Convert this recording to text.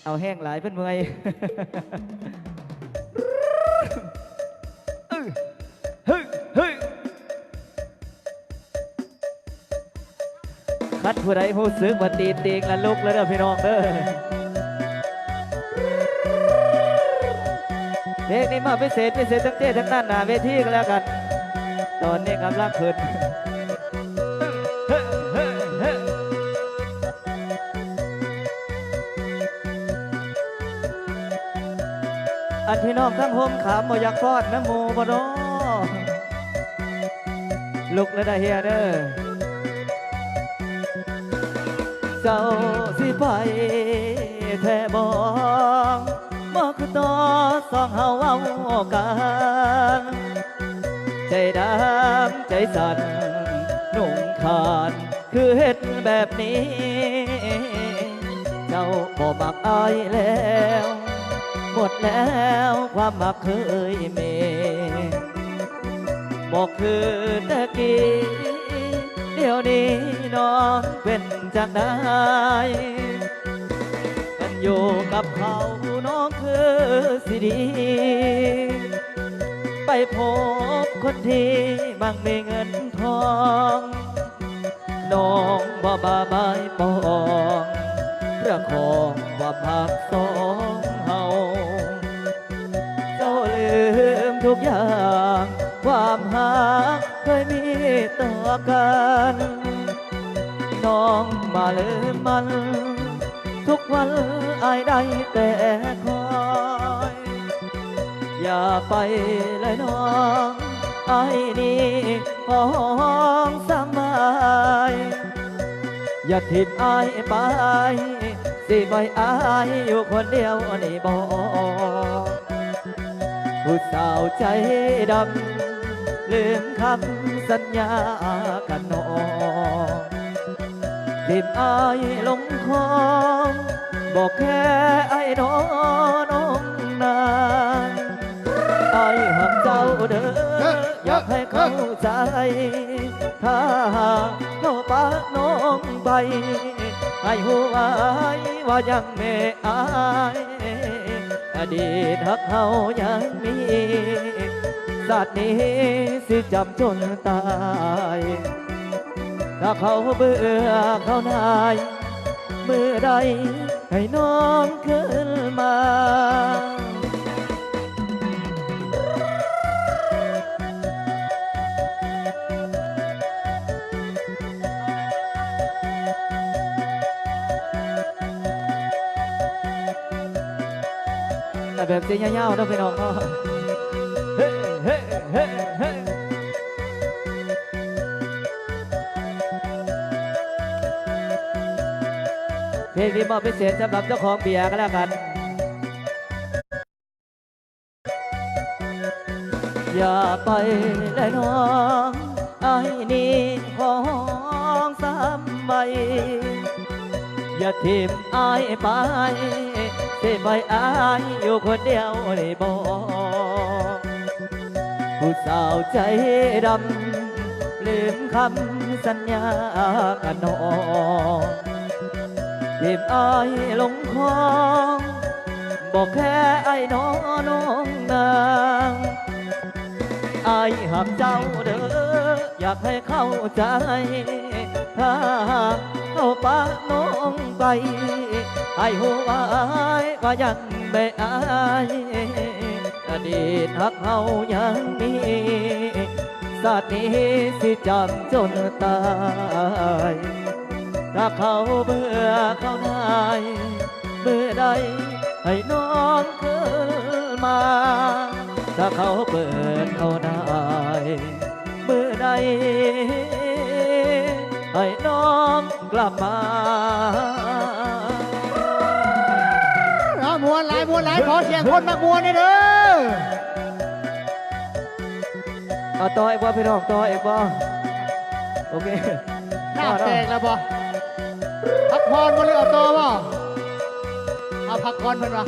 ເອົາແຮງຫຼາຍເພິ່ນເມື່ອຍ. ເຮີ້ ເຮີ້ ເຮີ້ ຄັນຜູ້ໃດຮູ້ສຶກວ່າຕີນເຕີງລະລຸກແລ້ວເດີພີ່ນ້ອງເດີ. ເພງນີ້ມາພິເສດ ພິເສດທັງເຈ້ທັງນັ້ນໜ້າເວທີກໍແລ້ວກັນ. ຕອນນີ້ກຳລັງຂຶ້ນ. ອັນພີ່ນ້ອງທາງໂຮມຂາມບໍ່ຢາກຟ້ອນນຳໝູ່ບໍ່ນໍ? ລຸກແລ້ວເດີເຮຍເດີ. ເຈົ້າຊິໄປແທ້ບໍ່? ບໍ່ຄືຕໍ່ສອງເຮົາເວົ້າກັນ. ໃຈດຳໃຈສັ່ນນຸ່ງຂານ ຄືເຮັດແບບນີ້ ເຈົ້າບໍ່ມັກອ້າຍແລ້ວ ໝົດແລ້ວຄວາມມັກເຄີຍມີ ບໍ່ຄືແຕ່ກີ້ ດຽວນີ້ນ້ອງເປັນຈັ່ງໃດ? ຄັນຢູ່ກັບເຂົານ້ອງຄືຊິດີ ໄປພົບຄົນທີ່ມັກມີເງິນທອງ ນ້ອງບໍ່ບາບາຍປອງ ປະຄອງຄວາມຮັກສອງເຮົາ ເຈົ້າລືມທຸກຢ່າງ ຄວາມຮັກເຄີຍມີຕໍ່ກັນ ນ້ອງມາລືມມັນ ທຸກວັນອ້າຍໄດ້ແຕ່ຄອຍ ຢ່າໄປເລີຍນ້ອງ ອ້າຍນີ້ຂໍຮ້ອງສາມບາຍ ຢ່າຖິ້ມອ້າຍໄປ ຊິໄວ້ອ້າຍຢູ່ຄົນດຽວນີ້ບໍ່? ຜູ້ສາວໃຈດຳ ລືມຄຳສັນຍາກັນນ້ອງ ຖິ້ມອ້າຍລົງຄອງ ບໍ່ແຄອ້າຍນ້ອງນາງ ອ້າຍຮັກເຈົ້າເດີ ຢາກໃຫ້ເຂົ້າໃຈ ຖ້າຫາກເຮົາປະນ້ອງໄປ ໃຫ້ຮູ້ໄວ້ວ່າຍັງແມ່ອ້າຍ ອະດີດຮັກເຮົາຍັງມີ ຊາດນີ້ຊິຈຳຈົນຕາຍ ຖ້າເຂົາເບື່ອເຂົາໜ່າຍ ມື້ໃດໃຫ້ນ້ອງຄືນມາ. ແບບເສຍຍາວໆເນາະພີ່ນ້ອງເນາະ ເຮ ເຮ ເຮ ເຮ. ເພງນີ້ມອບພິເສດສຳລັບເຈົ້າຂອງເບຍກໍແລ້ວກັນ. ຢ່າໄປແລະນ້ອງ ອ້າຍນີ້ຂໍຮ້ອງສາມໃບ ຢ່າຖິ້ມອ້າຍໄປ ຊິໄວ້ອ້າຍຢູ່ຄົນດຽວໄດ້ບໍ່? ຜູ້ສາວໃຈດຳ ລືມຄຳສັນຍາກັນນ້ອງ ຖິ້ມອ້າຍລົງຄອງ ບໍ່ແຄອ້າຍນ້ອນ້ອງນາງ ອ້າຍຮັກເຈົ້າເດີ ຢາກໃຫ້ເຂົ້າໃຈ ຖ້າຫາກເຮົາປະນ້ອງໄປ ໃຫ້ຮູ້ໄວ້ວ່າຍັງແມ່ອ້າຍ ອະດີດຮັກເຮົາຍັງມີ ຊາດນີ້ຊິຈຳຈົນຕາຍ ຖ້າເຂົາເບື່ອເຂົາໜ່າຍ ມື້ໃດໃຫ້ນ້ອງຄືນມາ ຖ້າເຂົາເບີດເຂົາໜ່າຍ ມື້ໃດໃຫ້ນ້ອງ ກັບມາ. ເອົາ ມ່ວນຫຼາຍ ມ່ວນຫຼາຍ ຂໍສຽງຄົນມັກມ່ວນແດ່ເດີ. ເອົາຕໍ່ອີກບໍ່ພີ່ນ້ອງ ຕໍ່ອີກບໍ່? ໂອເຄ ນ້ຳແຕກແລ້ວບໍ່? ພັກຜ່ອນບໍ່ ຫຼືເອົາຕໍ່ບໍ່? ເອົາ ພັກກ່ອນເພິ່ນວ່າ.